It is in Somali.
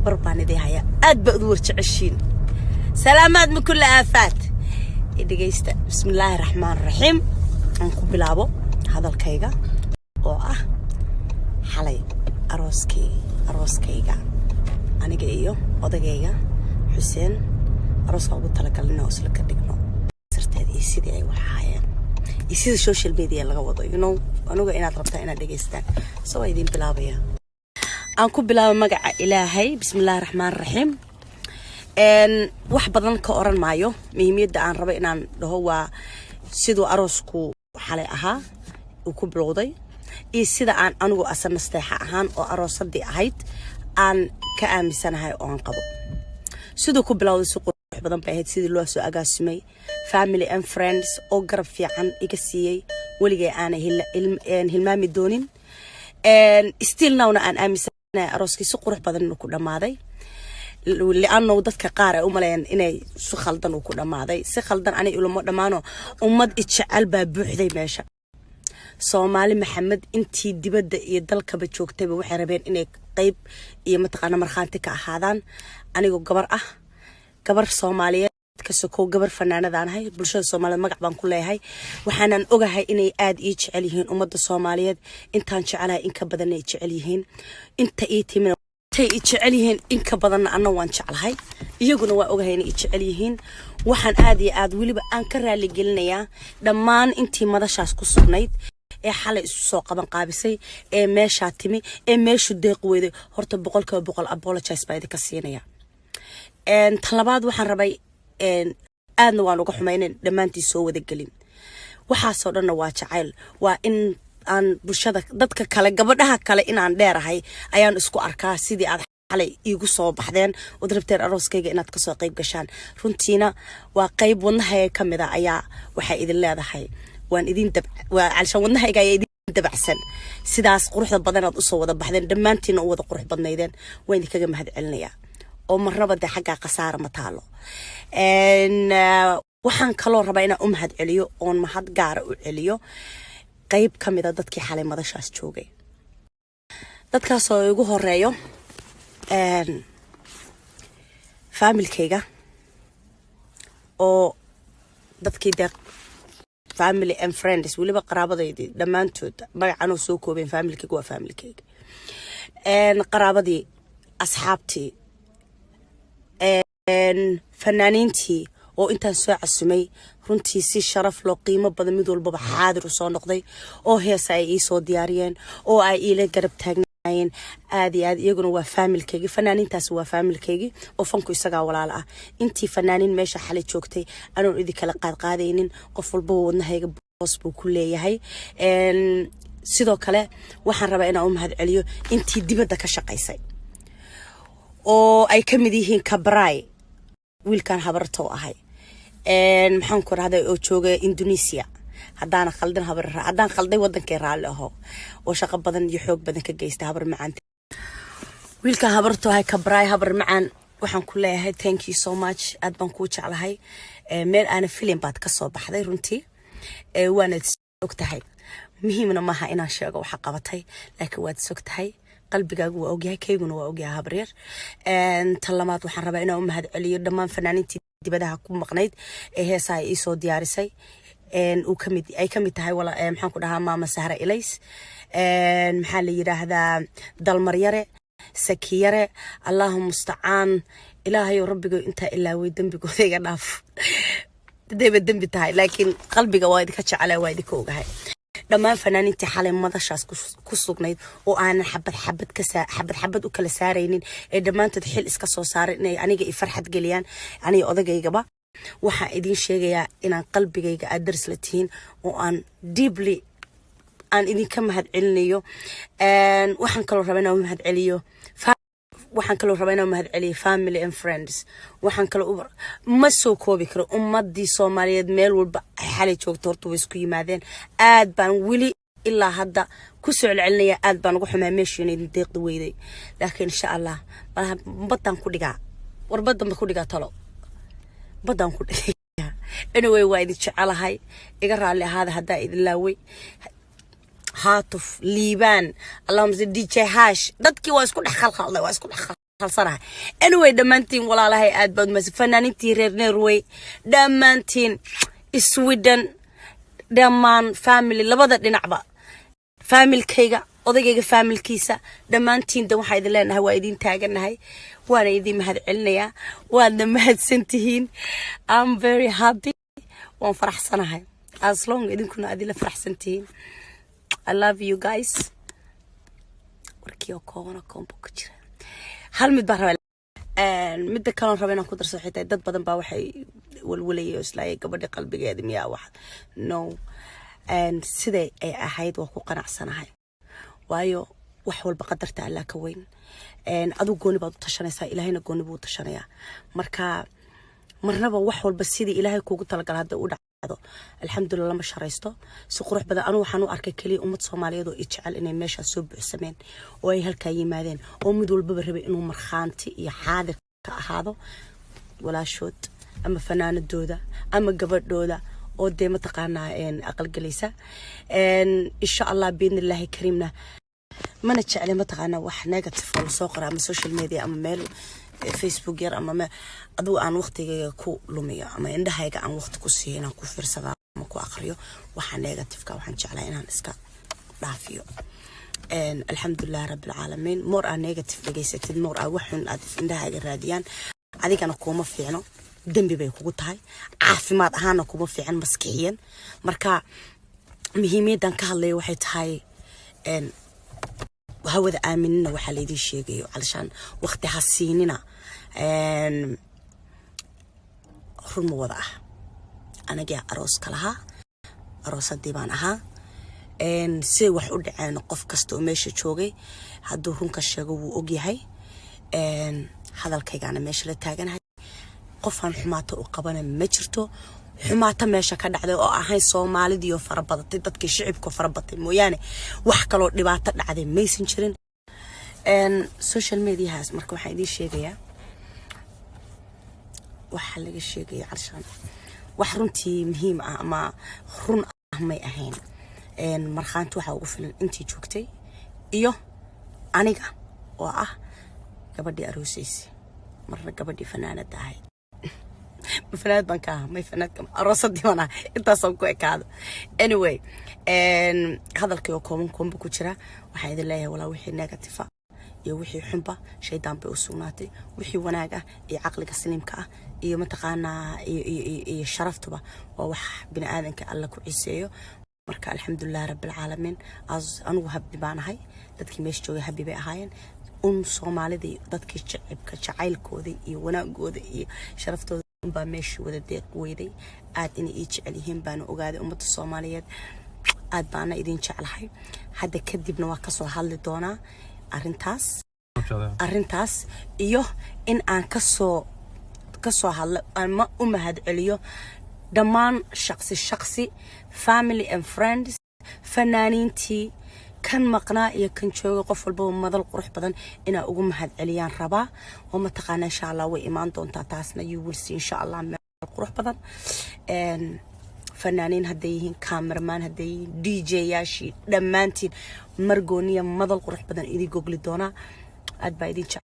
War baan idin hayaa, aad baad u war jeceshiin. Salaamaad min kulli aafaat. Dhegeysta, bismillaahi raxmaan raxiim. Aan ku bilaabo hadalkayga oo ah xalay arooskay, arooskayga aniga iyo odagayga Xuseen, arooska ugu talagalina oo isla ka dhigno sirteed iyo sidii ay wax ahaayeen iyo sida social media laga wado. Anuga inaad rabtaa inaad dhegeystaan, so waa idiin bilaabaya. Aan ku bilaabo magaca Ilaahay, bismillaahi raxmaan raxiim. Wax badan ka oran maayo. Muhiimiyadda aan rabo inaan dhaho waa siduu aroosku xalay ahaa uu ku bilowday iyo sida aan anigu asa nasteexa ahaan oo aroosadii ahayd aan ka aaminsanahay oo aan qabo. Siduu ku bilowday si qurux badan bay ahayd, sidii loo soo agaasimay, family and friends oo garab fiican iga siiyey, weligay aanay hilmaami doonin. Still nowna aan aaminsanahay arooskii si qurux badan inuu ku dhammaaday, li'anno dadka qaar ay u maleeyaan inay si khaldan uu ku dhammaaday. Si khaldan ani ilama dhammaano. Ummad ijecel baa buuxday meesha. Soomaali Maxamed intii dibadda iyo dalkaba joogtayba waxay rabeen inay qeyb iyo mataqaana markhaanti ka ahaadaan. Anigoo gabar ah, gabar Soomaaliyeed ka sokow, gabar fanaanadaan ahay, bulshada Soomaaliyeed magac baan ku leeyahay. Waxaanan ogahay inay aada ii jecel yihiin ummadda Soomaaliyeed. Intaan jecelahay in ka badan ay jecel yihiin. Inta ii timina intay i jecel yihiin in ka badanna anna waan jeclahay, iyaguna waa ogahay inay i jecel yihiin. Waxaan aad iyo aad weliba aan ka raali gelinayaa dhammaan intii madashaas ku sugnayd ee xalay isu soo qaban qaabisay, ee meeshaa timi, ee meeshu deeq weyday. Horta 100% apologize baa idinka siinaya. Tan labaad, waxaan rabay, aadna waan uga xumay inan dhammaantii soo wada gelin. Waxaasoo dhanna waa jacayl, waa in aan bulshada, dadka kale, gabadhaha kale inaan dheerahay ayaan isku arkaa. Sidii aad xalay iigu soo baxdeen ood rabteen arooskayga inaad kasoo qayb gashaan, runtiina waa qayb wadnahayga ka mid a ayaa waxay idin leedahay waan idin dab waa calshaan wadnahayga ayaa idin dabacsan. Sidaas quruxda badanaad usoo wada baxdeen, dhammaantiina u wada qurux badnaydeen, waan idinkaga mahad celinayaa oo marnaba dee xaggaa khasaara ma taalo. Waxaan kaloo rabaa inaan u mahad celiyo oon mahad gaara u celiyo qayb ka mida dadkii xalay madashaas joogay, dadkaasoo igu horeeyo familykayga oo dadkii dee family and friends, weliba qaraabadaydii dhammaantood. Magacanoo soo koobeen, familykayga waa familykayga, qaraabadii, asxaabtii, fanaaniintii oo intaan soo casumay runtii si sharaf loo qiimo badan mid walbaba xaadir u soo noqday, oo heesa ay iisoo diyaariyeen oo ay iila garab taagnaayeen aad iyo aad. Iyaguna waa familykaygi. Fanaaniintaasi waa familykaygi oo fanku isagaa walaala ah. Intii fanaaniin meesha xalay joogtay, anoon idin kala qaadqaadaynin, qof walbaba wadnahayga boos buu ku leeyahay. Sidoo kale waxaan rabaa inaan u mahad celiyo intii dibadda ka shaqaysay oo ay ka mid yihiin Kabray, wiilkan habartoo ahay, maxaan ku rahday, oo jooga Indonesia. Haddaana khaldin habar, haddaan khalday wadankay raalli aho, oo shaqo badan iyo xoog badan ka geysta habar macaan. Wiilkan habartoo ahay, Kabray, habar macaan, waxaan ku leeyahay thank you so much, aad baan kuu jeclahay. Meel aana filim baad ka soo baxday runtii, waanaad og tahay. Muhiimna maaha inaan sheego waxa qabatay, laakiin waad sog tahay, qalbigaagu waa ogyahay, kayguna waa ogyahay, habreer. Tan labaad, waxaan rabaa inaan u mahad celiyo dhammaan fanaaniintii dibadaha ku maqnayd ee heesaha iisoo diyaarisay, uu kamid ay kamid tahay, maxaan ku dhahaa, Maama Sahra Ilays, maxaa la yidhaahdaa, Dalmaryare, Sakiyare, Allahu mustacaan. Ilaahayow rabbigo intaa ilaaway dembigooda iga dhaaf, hadayba dembi tahay, laakiin qalbiga waa idinka jecela, waa idinka ogahay. Dhammaan fanaaniintii xalay madashaas ku sugnayd oo aanan xabad xabad ka xabad xabad u kala saaraynin, ee dhammaantood xil iska soo saaray inay aniga i farxad geliyaan, aniga odagaygaba, waxaan idiin sheegayaa inaan qalbigayga aad daris la tihiin oo aan deeply aan idinka mahad celinayo. Waxaan kaloo rabaa inaan u mahad celiyo, waxaan kaloo rabaa inaan mahad celiyo family and friends. Waxaan kaloo, ma soo koobi karo, ummadii Soomaaliyeed meel walba xalay joogto horta way isku yimaadeen. Aad baan weli ilaa hadda ku soo celcelinaya, aad baan uga xumaa meeshiina idin deeqda weyday, laakiin insha Allah malaha baddaan ku dhigaa, war baddan ba ku dhigaa, talo baddaan ku dhigaa. Anyway, waa idin jecelahay. Iga raalli ahaada haddaa idin laaway. Haatuf, Liibaan, allahuma DJ Hash, dadkii waa isku dhex khalkhalday, waa isku dhex. Khalsanahay. Anyway, dhammaantiin walaalahay aad baad umahadsan. Fanaaniintii reer Norway dhammaantiin, Sweden, dhammaan family labada dhinacba, faamilkayga, odaygayga faamilkiisa, dhammaantiin dan waxaa idin leenahay waa idin taaganahay, waana idin mahad celinayaa, waadna mahadsan tihiin. I'm very happy, waan faraxsanahay as long idinkuna aad ila faraxsan tihiin. I love you guys. Warkii oo koobana koombo ku jira. Hal mid baan rabaa, midda kaloon raba inaan ku darso xitaa, dad badan baa waxay walwalayay oo islaayay gabadha qalbigeeda miyaa wax. No, siday ay ahayd waa ku qanacsanahay, waayo wax walba qadarta Allah ka weyn. Adigu gooni baad u tashanaysaa, Ilaahayna gooni buu u tashanayaa. Marka marnaba wax walba sidii Ilaahay kuugu talagala hadda u dhacdo, alxamdulillah, lama sharaysto. Si qurux badan anigu waxaan u arkay keliya ummad Soomaaliyeed oo i jecel inay meeshaas soo buuxsameen oo ay halkaa yimaadeen, oo mid walbaba rabay inuu markhaanti iyo xaadir ka ahaado walaashood ama fanaanadooda ama gabadhooda oo dee mataqaanaa aqalgelaysa, insha Allah biidni Illaahi kariimna. Mana jecli mataqaanaa wax negative oo lasoo qora ama social media ama meel Facebook yar ama adigu aan waqtigayga ku lumiyo ama indhahayga aan waqti ku siiyo inaan ku fiirsada ama ku aqriyo waxa negativeka. Waxaan jeclaa inaan iska dhaafiyo. Alxamdulilah rabbilcaalamiin. More aa negative dhegaysatid, more aa waxun aad indhahaaga raadiyaan, adigana kuuma fiicno, dembi bay kugu tahay, caafimaad ahaana kuma fiican maskixiyan. Marka muhiimiyaddan ka hadlaya waxay tahay hawada aaminina waxaa laydin sheegayo calashaan waqti ha siinina. Run ma wada ah. Anagaa arooska lahaa, aroosadii baan ahaa. Siday wax u dhaceen, qof kasta oo meesha joogay hadduu runka sheego wuu ogyahay. Hadalkaygaana meesha la taaganahay, qofaan xumaato u qabana ma jirto. Xumaato meesha ka dhacday oo ahayn Soomaalidiioo farabadatay, dadkii shicibka farabatay mooyaane, wax kaloo dhibaato dhacday maysan jirin. Social mediahaas marka waxaan idiin sheegayaa, waxaa laga sheegaya calshaan wax runtii muhiim ah ama run ah may ahayn. Markhaanti waxaa ugu filan intii joogtay iyo aniga oo ah gabadhii aroosaysay, marna gabadhii fanaanada ahayd. Fanaanad baan ka aha, may fanaanad, aroosadii baan aha. Intaasaan ku ekaado. Anyway, hadalkii oo kooban koonba ku jira, waxaan idin leeyahay walaa wixii negative ah iyo wixii xunba shaydaan bay u sugnaatay. Wixii wanaag ah iyo caqliga saliimka ah iyo mataqaanaa iyo sharaftuba waa wax bini aadanka Alla ku ciseeyo. Marka alxamdulilah rabbilcaalamiin, anigu happy baan ahay. Dadkii meesha joogay happy bay ahaayeen. Un Soomaalida iyo dadkii jacibka jacaylkooda iyo wanaagooda iyo sharaftooda unbaa meeshii wada deeq weyday. Aad inay ii jecel yihiin baana ogaaday ummadda Soomaaliyeed. Aad baana idin jeclahay. Hadda kadibna waa kasoo hadli doonaa arrintaas iyo in aan kasoo hadlo ama u mahad celiyo dhammaan shaqsi shaqsi, family and friends, fanaaniintii, kan maqnaa iyo kan jooga, qof walbaba madal qurux badan inaa ugu mahad celiyaan rabaa oo mataqaana insha Allah way imaan doontaa taasna. You will see, insha Allah, meel qurux badan. Fanaaniin hadday yihiin, cameraman hadday yihiin, DJ yaashii, dhammaantiin margooniya madal qurux badan idin gogli doonaa. Aad baa idin jecel.